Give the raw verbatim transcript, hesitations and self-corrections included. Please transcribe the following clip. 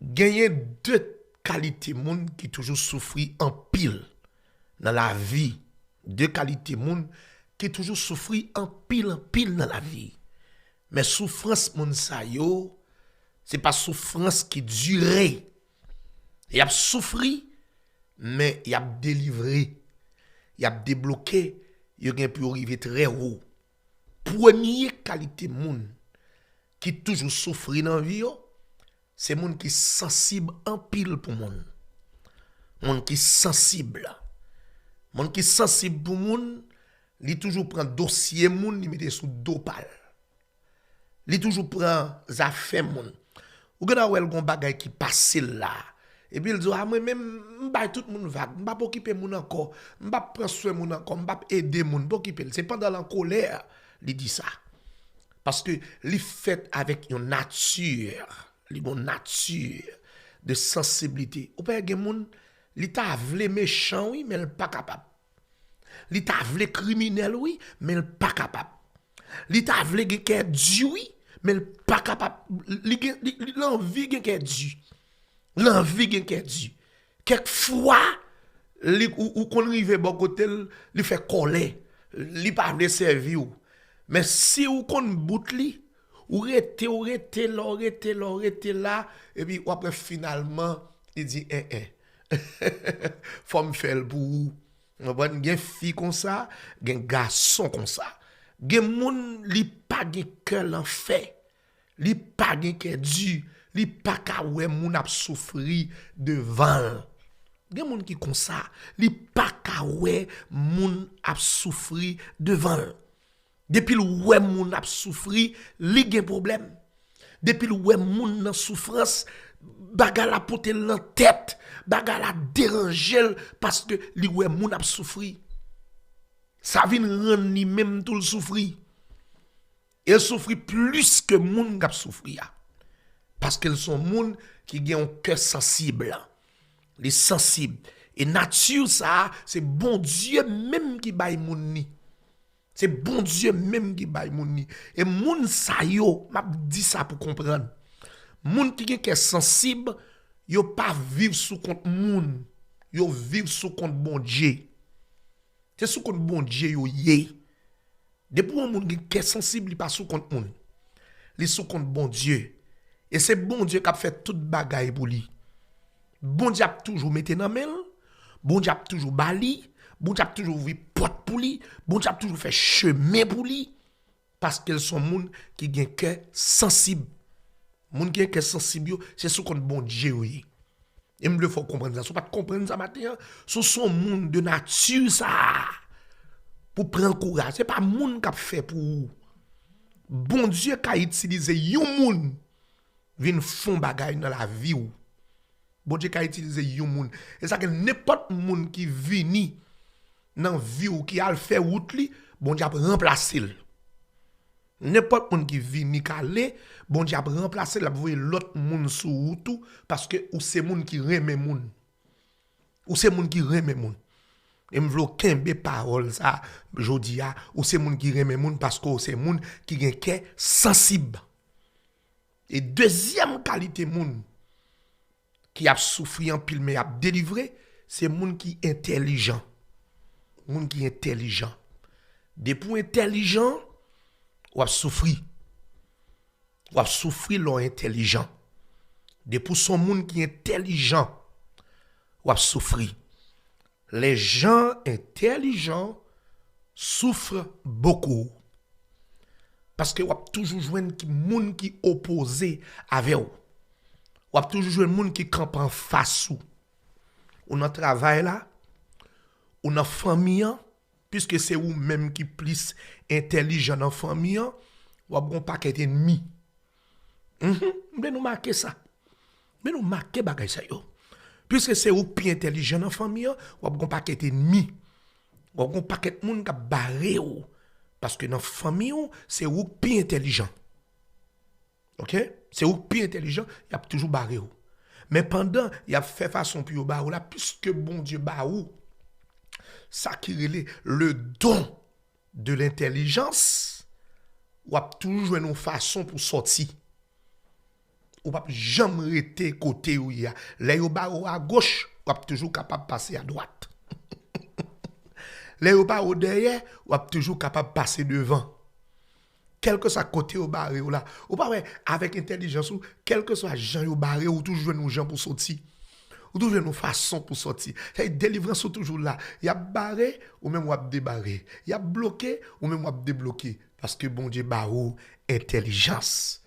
Genyen de kalite moun ki toujou soufri anpil nan lavi. De kalite moun ki toujou soufri anpil, anpil nan lavi. Men soufrans moun sa yo, se pa soufrans ki dire. Y ap soufri, men y ap delivre. Y ap debloke, yo gen pou yo rive trè wo. Premye kalite moun ki toujou soufri nan vi yo, se moun ki sansib anpil pou moun. Moun ki sansib. Moun ki sansib pou moun, li toujou pran dosye moun, li mete sou do pa l. Li toujou pran zafè moun. Ou gentan wè l gon bagay ki pase l la. Epi l di, "A, mwen menm, m bay tout moun vag. M p ap okipe moun ankò. M p ap pran swen moun ankò. M p ap ede moun." M p okipe l. Se pandan l an kolè, li di sa. Paske li fèt avèk yon nati. Li gon nati de sansiblite. Ou pa gen moun, li ta vle mechan, wi, men l pa kapab. Li ta vle kriminèl, wi, men l pa kapab. Li ta vle gen kè di, wi, men l pa kapab. Li gen, li, li, l anvi gen kè di. L anvi gen kè di. Kèk fwa, li, ou, ou konn rive bò kote l, li fè kòlè. Li pa vle sèvi w. Men si ou konn bout li, ou rete, ou rete la, ou rete la, ou rete la, epi w ap wè finalman, li di, en, en. Fò m fè l pou ou. Ou konprann? Gen fi konsa, gen gason konsa. Gen moun, li pa gen kè lanfè. Li pa gen kè di. Li pa ka wè moun ap soufri devan l. Gen moun ki konsa. Li pa ka wè moun ap soufri devan l. Depi l wè moun ap soufri, li gen pwoblèm. Depi l wè moun nan soufrans, bagay la pote l nan tèt, bagay la deranje l paske li wè moun ap soufri. Sa vin rann li menm tou l soufri. E l soufri plis ke moun k ap soufri a. Paske l se yon moun ki gen yon kè sansib. Li sansib. E nati sa a, se Bondye menm ki bay moun li. Se Bondye menm ki bay moun li. E moun sa yo, m ap di sa pou konprann. Moun ki gen kè sansib, yo pa viv sou kont moun. Yo viv sou kont Bondye. Se sou kont Bondye yo ye. Depi yon moun gen kè sansib, li pa sou kont moun. Li sou kont Bondye. E se Bondye k ap fè tout bagay pou li. Bondye ap toujou mete nan men l. Bondye ap toujou ba li. Bondye ap toujou ouvri pòt pou li. Bondye ap toujou fè chemen pou li. Paske l se yon moun ki gen kè sansib. Moun ki gen kè sansib yo, se sou kont Bondye yo ye. E m vle fè w konprann sa. Si w pa t konprann sa maten an, si w se yon moun de nati sa a, pou pran kouraj. Se pa moun k ap fè pou ou. Bondye ka itilize yon moun vin fè yon bagay nan lavi w. Bondye ka itilize yon moun. E sa ke nenpòt moun ki vini nan vi w, ki al fè wout li, Bondye ap ranplase l. Nenpòt moun ki vini k ale, Bondye ap ranplase l, l ap voye lòt moun sou wout ou, paske ou se moun ki renmen moun. Ou se moun ki renmen moun. E m vle w kenbe pawòl sa jodi a, ou se moun ki renmen moun paske ou se moun ki gen kè sansib. E dezyèm kalite moun ki ap soufri anpil men y ap delivre, se moun ki entèlijan. Moun ki entèlijan. Depi w entèlijan, w ap soufri. W ap soufri lè w entèlijan. Depi w se yon moun ki entèlijan, w ap soufri. Les gens intelligents souffrent beaucoup. Paske w ap toujou jwenn ki, moun ki opoze avè w. W ap toujou jwenn moun ki kanpe anfas ou. Ou nan travay la, ou nan fanmi an, piske se ou menm ki plis entèlijan nan fanmi an, w ap gen yon pakèt ènmi. Mhm, m vle nou make sa. M vle nou make bagay sa yo. Piske se ou k pi entèlijan nan fanmi an, w ap gen yon pakèt ènmi. W ap gen yon pakèt moun k ap bare w. Paske nan fanmi w, se ou k pi entèlijan. Oke? Se ou k pi entèlijan, y ap toujou bare w. Men pandan y ap fè fason pou yo bare w la, piske Bondye ba ou sa ki rele le don de l'intelligence, w ap toujou jwenn yon fason pou sòti. Ou p ap janm rete kote ou ye a. Lè yo bare w agoch, w ap toujou kapab pase adwat. Lè yo bare w dèyè, w ap toujou kapab pase devan. Kèlkeswa kote yo bare w la, ou pa wè, avèk entèlijans ou, kèlkeswa jan yo bare w, ou toujou jwenn yon jan pou soti. Ou toujou jwenn yon fason pou soti. Sètadi delivrans ou toujou la. Y ap bare, ou menm w ap debare. Y ap bloke, ou menm w ap debloke. Paske Bondye ba ou entèlijans.